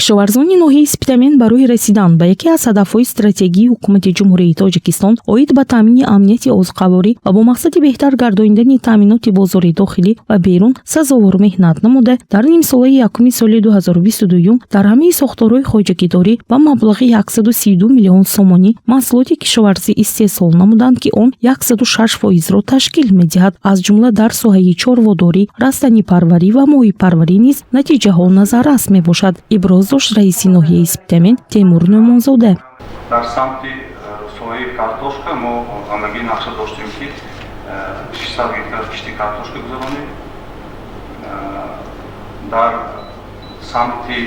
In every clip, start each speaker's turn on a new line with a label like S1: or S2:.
S1: Кишоварзони ноҳияи Спитамен барои расидан ба яке аз ҳадафҳои стратегии Ҳукумати Ҷумҳурии Тоҷикистон оид ба таъмини амнияти озуқаворӣ ва бо мақсади беҳтар гардонидани таъминоти бозори дохилӣ ва берун сазовор меҳнат намуда, дар нимсолаи якуми соли 2022 дар ҳамаи сохторҳои хоҷагидорӣ ба маблағи 132 миллион сомонӣ маҳсулоти кишоварзӣ истеҳсол намуданд, ки он 106 фоизро ташкил медиҳад. Аз ҷумла дар соҳаи чорводорӣ, растанипарварӣ ва моҳипарварӣ низ натиҷаҳо назаррас мебошад, иброз дошт раиси ноҳияи Спитамен Темур Нӯъмонзода.
S2: Дар самти соҳаи картошка мо ҳамагӣ нақша доштем, ки 600 гектар кишти картошка гузаронем. Дар самти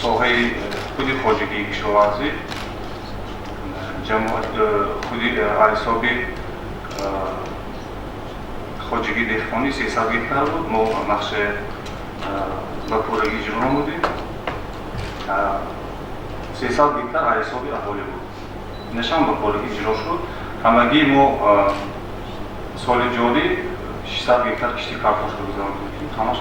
S2: соҳаи худи хоҷагии кишоварзӣ, худи ҳисоби хоҷагии деҳқонӣ 300 гектар буд. Мо нақша ба пуррагӣ иҷро намудем. 300 гектар ҳисоби аҳолӣ буд, инашам ба пуррагӣ иҷро шуд. Ҳамагӣ мо соли ҷорӣ 600 гектар кишти картошка гузарондем, ки ҳамаш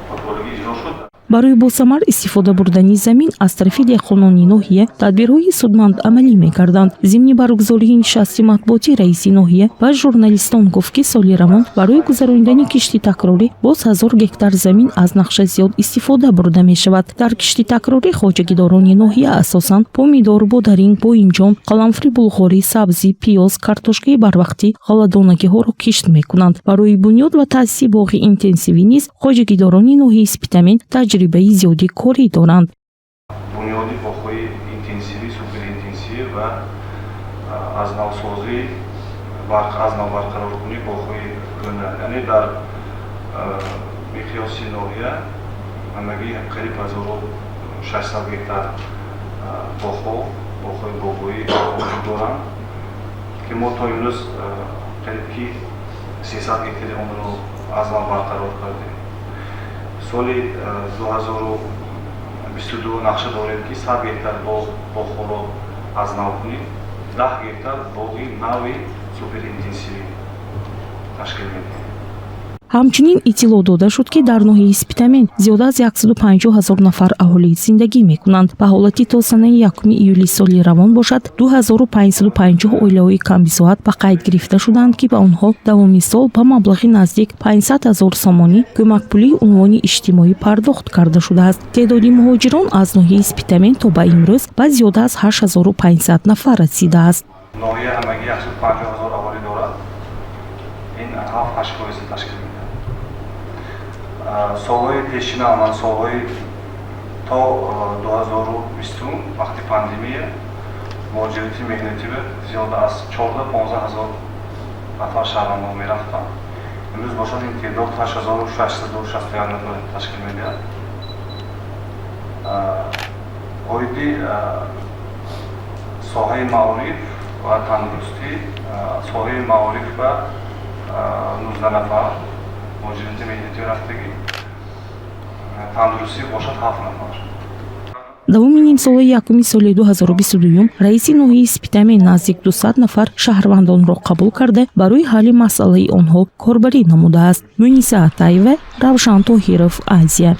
S2: ба пуррагӣ иҷро шуд.
S1: Барои босамар истифода бурдани замин аз тарафи деҳқонони ноҳия тадбирҳои судманд амалӣ мекарданд. Зимни баргузории нишасти матбуотӣ раиси ноҳия ба журналистон гуфт, ки соли равон барои гузаронидани кишти такрорӣ боз 1000 гектар замин аз нақша зиёд истифода бурда мешавад. Дар кишти такрорӣ хоҷагидорони ноҳия асосан помидор, бодаринг, боимҷон, қаламфури булғорӣ, сабзӣ, пиёз, картошкаи барвақтӣ, ғалладонагиҳоро кишт мекунанд. Барои бунёд ва таъсиси боғи интенсивӣ низ хоҷагидорони ноҳияи Спитамен таҷрибаи зиёди корӣ доранд.
S2: Бунёди боғҳои интенсивӣ, суперинтенсивӣ ва аз навсозӣ, аз нав барқароркунии боғҳои кӯҳна, яъне дар миқёси ноҳия ҳамагӣ қариб 1600 гектар боғҳо, боғҳои бобоӣ вуҷуд доранд, ки мо то имрӯз қариб ки 300 гектари онро аз нав барқарор кардем. Соли 2022 нақша дорем, ки 100 гектар боғҳоро аз нав кунем, 10 гектар боғи нави суперинтенсивӣ ташкил медиҳем.
S1: Ҳамчунин иттилоъ дода шуд, ки дар ноҳияи Спитамен зиёда аз 150 ҳазор нафар аҳолӣ зиндагӣ мекунанд. Ба ҳолати то санаи 1 июли соли равон бошад, 2550 оилаҳои камбизоат ба қайд гирифта шуданд, ки ба онҳо давоми сол ба маблағи наздик 500 ҳазор сомонӣ кӯмакпулии унвони иҷтимоӣ пардохт карда шудааст. Теъдоди муҳоҷирон аз ноҳияи Спитамен то ба имрӯз ба зиёда аз 8500 нафар расидааст.
S2: Ноҳия ҳамагӣ 150 ҳазор аҳолӣ дорад, ин 7-8 фоизро ташкил медиҳад. Солҳои пешина, ман солҳои то 2020, вақти пандемия, муҳоҷирати меҳнатӣ зиёда аз 14-15 ҳазор нафар шаҳрвандон мерафтанд. Имрӯз бошад, ин теъдод 8661 нафар ташкил медиҳад. Оиди соҳаи маориф ва тандурустӣ, соҳаи маориф ба 19 нафар муҳоҷирати меҳнатӣ рафтагӣ, тандурустӣ бошад, ҳафт нафар.
S1: Давоми нимсолаи якуми соли 2022 раиси ноҳияи Спитамен наздик 200 нафар шаҳрвандонро қабул карда, барои ҳалли масъалаи онҳо корбарӣ намудааст. Муниса Атаева, Равшан Тоҳиров, Азия.